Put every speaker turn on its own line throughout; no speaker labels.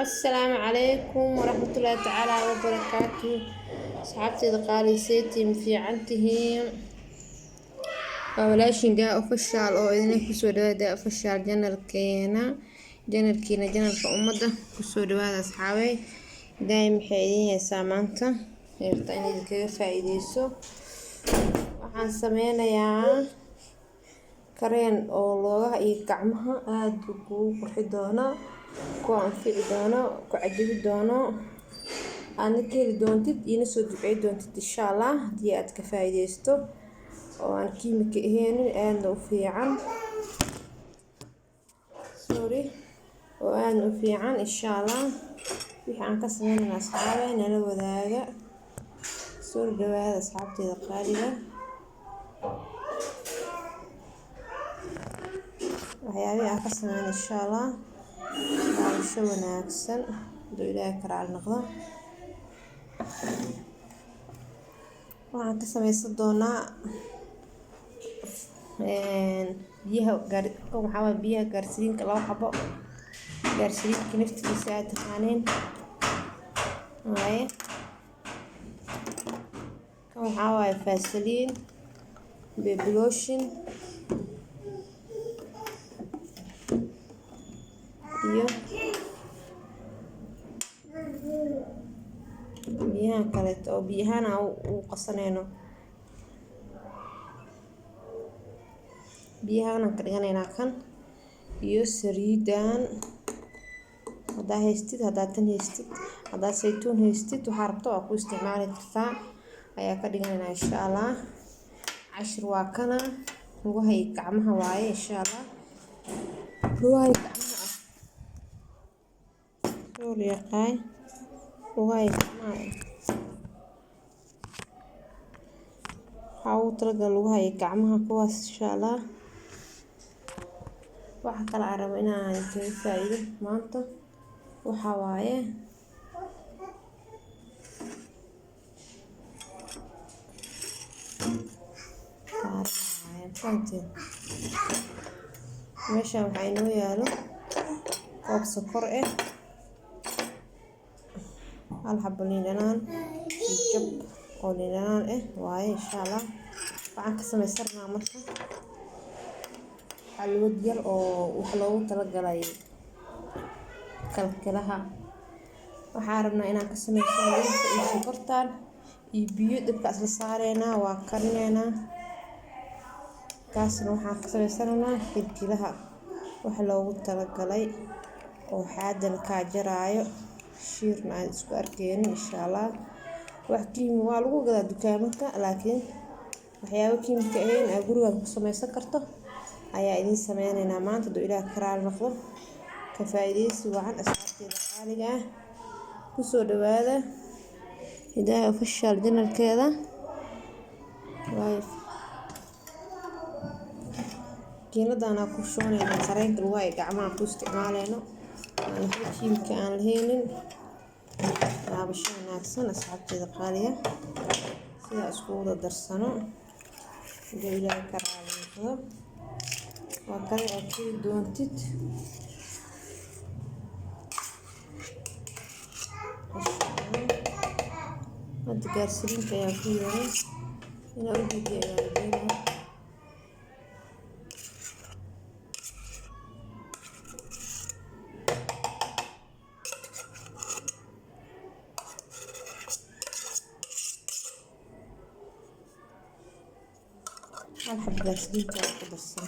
Asalaamu calaykum waraxmatullaahi tacaala wabarakaatu. Asxaabteyda qaaliseetiin, fiican tihiin? Waa walaashin Daa Official oo idin kusoo dhawaada Daa Official channelkeena, channelkiina, channelka ummadda. Kusoo dhawaada, asxaabey. Daay maxay idiin haysaa maanta? Heerta in idinkaga faa'iideyso. Waxaan sameynayaa kareen oo loogaha iyo gacmaha aada kugu qurxi doono, ku anfici doono, ku cajabi doono, aadna ka heli doontid, iina soo ducey doontid, insha Allah, haddii aad ka faa'iideysto, oo aan kiimika ahaynin, aadna u fiican, sorry, oo aadna u fiican, insha Allah. Wixii aan ka sameynayna, asxaabe, nala wadaaga. Soo dhawaada, asxaabteyda qaaliga. Waxyaabihii aan ka sameyn, insha Allah, daawasho wanaagsan, haduu Ilaahay ka raali noqdo. Waxaan ka sameysan doonaa biyaha. Waxaa waye biyaha glycerinka, laba xabo glycerinka naftigiisa aad taqaaneen waaye. Kan waxaa waaye Vaseline, baby lotion iyo biyahan kaleeto oo biyahaan aan u qasaneyno. Biyahaan aan ka dhiganaynaa kan iyo saliidan. Haddaa haystid, haddaa tan haystid, haddaa saytuun haystid, waxaa rabto waa ku isticmaali kartaa, ayaa ka dhiganaynaa, insha Allah. Cashir waa kana, lugaha iyo gacmaha waaye, insha Allah, lugaha iyo gacmaha. Sorry yaqaay, lugaha iyo gacmaha waxaa ugu talagalay, lugaha iyo gacmaha kuwaas, insha Allah. Waxa kale aan rabo inaan kaga faa'iido maanta waxaa waaye fahanteen. Meeshaan waxaa inoo yaalo koob sokor ah, hal xabo liin dhanaan iyo jab oo liin dhanaan ah waaye, insha Allah. Waxaan ka sameysanaa marka xalwad yar oo wax loogu talagalay kalkalaha. Waxaan rabnaa inaan ka sameysano liinta iyo sokortan iyo biyo. Dabka isla saareynaa, waa karineynaa. Kaasna waxaan ka sameysanaynaa kilkilaha, wax loogu talagalay oo xaadan kaa jaraayo, shiirna aan isku arkeynin, insha Allah. Wax kiimi waa lagu gadaa dukaamanka, laakiin waxyaabo kiimika ahayn aa gurigaaga ku sameysan karto ayaa idiin sameyneynaa maanta, haduu Ilaah ka raali noqdo. Ka faa'iideysi wacan, asxaabteyda qaaliga ah. Kusoo dhawaada Hidaaya Official channelkeeda. Makiinadan ku shubaneyna kareenka lugaha iyo gacmaha ku isticmaaleyno, aan waxba kiimika aan lahaynin. Laabasho wanaagsan, asxaabteyda qaaliga. Sidaa isku wada darsano, haduu Ilaahay ka raali noqdo. Waa kale aad heli doontid. Hadda glycerinka ayaa ku yeeray, inaa u jeediyo ayaa rajeynaya. Hal xabo glycerinka ayaa ku darsan.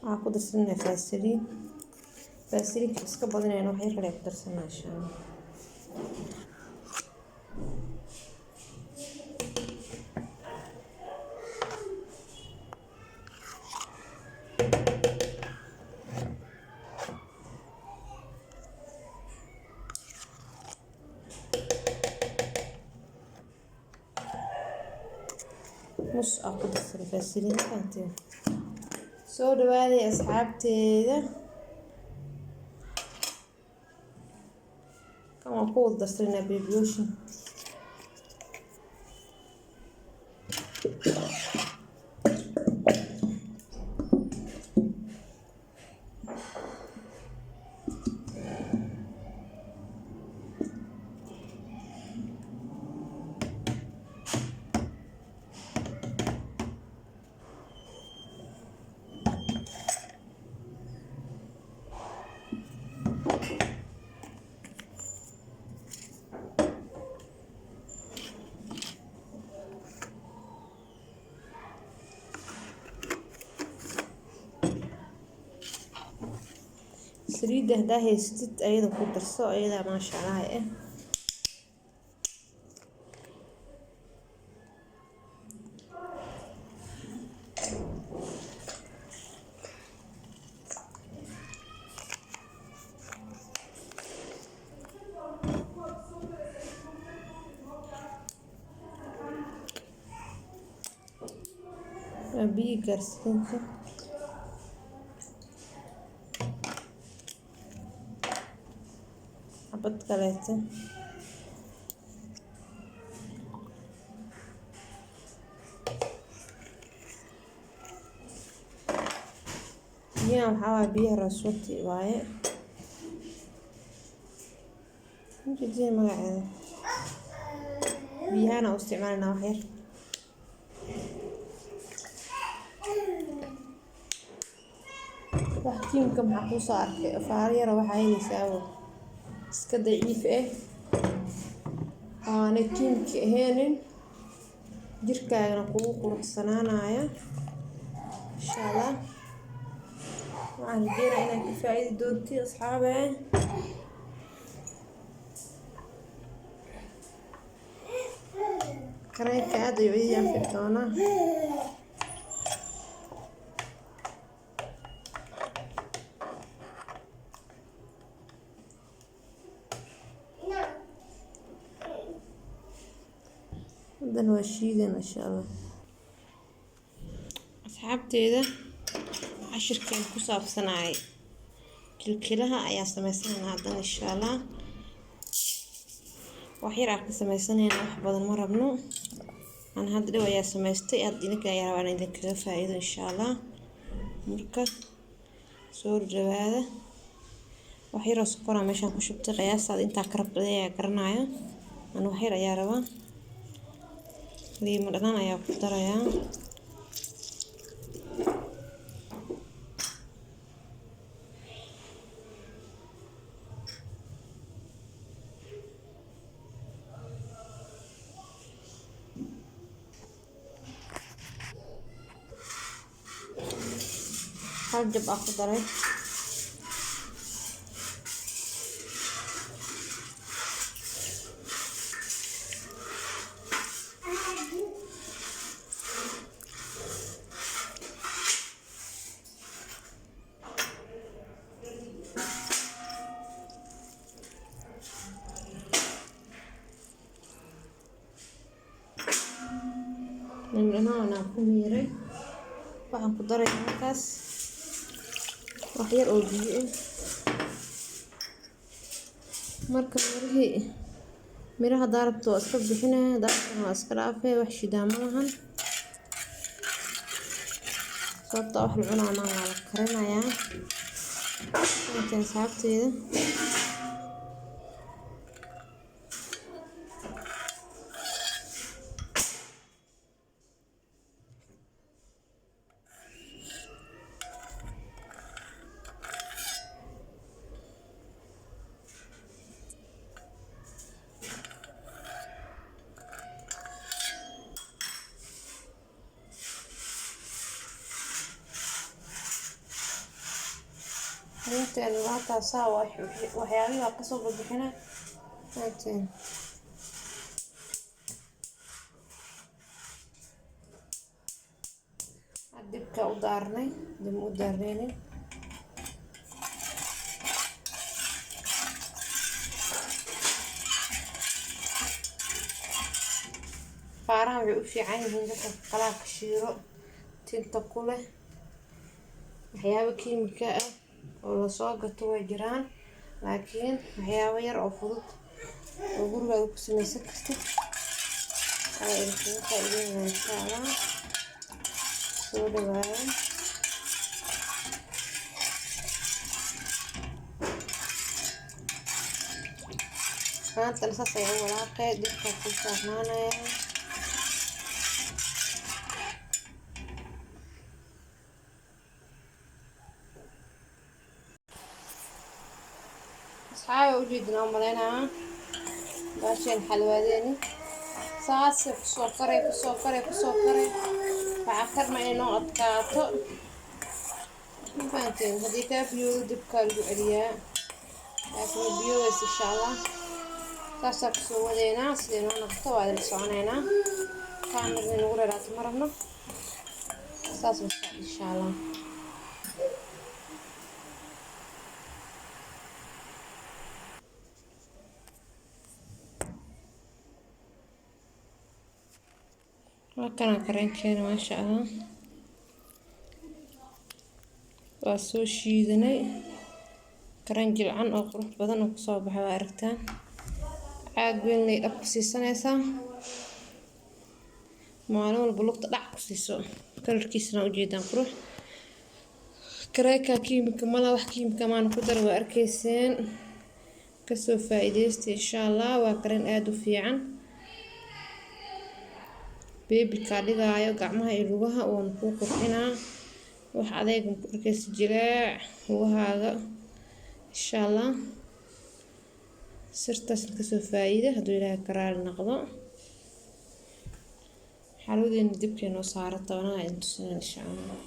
Waxaa ku darsanaa Vaseline. Vaselinka iska badinayna, wax yar kale ku darsanaa, insha Allah. Nus aa ku darsan Vaseline, fahanteen? Soo dhawaaday, asxaabteeda. Kan waan ku wada darsanaa baby lotion. Saliidda haddaa haysatid ayada ku darso, ayadaa maasha Allah eh. Waa biyo gaarsiinta. Xabad kaleete. Biyahan waxaa waaye biyaha rasuuti waaye. Ujeedada magaceeda. Biyahana u isticmaalnaa wax yar. Wax kiimka maxaa kuu soo arkay? Afaar yar waxaa helaysaa oo iska daciif ah. Aanay kiimka ahaynin. Jirkaagana kugu quruxsanaanaya. Insha Allah. Waxaan rajeynayaa inaad ka faa'iidi doontiin asxaabe. Kareenka aad ayuu ii anfici doonaa. Haddana waa shiidana insha Allah. Asxaabteyda, cashirkeen ku saabsanaay kilkilaha ayaa sameysanayna haddana insha Allah. Wax yar aan ka sameysanayna, wax badan ma rabno. Aan hadda dhow ayaa samaystay, hadda idinka ayaa rabaa in idinkaga faa'iido insha Allah. Marka soo dhawaada. Wax yar oo sokor ah meeshaan ku shubtay, qiyaastaada intaa ka rabto ayaa garanaya. Aan wax yar ayaa rabaa. Liimo dhanaan ayaa ku darayaa. Hal jab ah ku daray. Liimo dhanaan aan ku miiray. Waxaan ku darayaa markaas wax yar oo biyo ah. Marka mirihii miraha hadaa rabto waa iska bixinaya, hadaa rabtana waa iska dhaafay, wax shidaa ma lahan. Sababtoo ah wax la cunaa maaha, waa la karinayaa. Inta asxaabteyda. Arinteena waa taasaa, waxyaabihii waa kasoo bixinay. Inteen dibka u daarnay, dib u daarnaynin. Faaraha waxay u fiican yihiin dadka qalaabka shiiro tinta ku leh. Waxyaabo kiimika ah oo la soo gato way jiraan, laakiin waxyaabo yar oo fudud oo gurigaaga ku samaysan kartid. Ayaa idinkaga faa'iideynaya, insha Allah. Soo dhawaada. Maantana saas ayaa u walaaqay, dibkaa ku saarnaanaya. Asxaabi, ujeedin oo malaynaa baasheen xalwaadeeni saasay kusoo karay, kusoo karay, kusoo karay. Waxaa karma inay noo adkaato, ma fahanteen? Haddii kaa biyoodo, dibkaa lagu celiyaa, laakiin ma biyoobaysa, insha Allah. Saasaa kusoo wadeynaa. Siday noo noqoto waa idin soconeynaa. Kaamirna nagu dheeraato ma rabno. Saas la socda, insha Allah. Waa kanaa kareenkeena, maasha Allah. Waa soo shiidanay kareen jilcan oo qurux badan oo kusoo baxay, waa aragtaan. Caag weyn lay dhab ku siisanaysaa, maalin walba lugta dhac ku siiso. Kalarkiisana ujeedaan, qurux. Kareeka kiimika mala, wax kiimika maana ku dar, waa arkayseen. Kasoo faa'iidaysta, insha Allah. Waa kareen aada u fiican, baby kaa dhigaayo gacmaha iyo lugaha, wuuna kuu qurxinaa. Wax adeega ku arkaysa, jilaac lugahaaga, insha Allah. Sirtaasna kasoo faa'iida hadduu Ilaahay ka raali noqdo. Xalwadeena dibkay noo saara tabanaha idin tusinaan, insha Allah.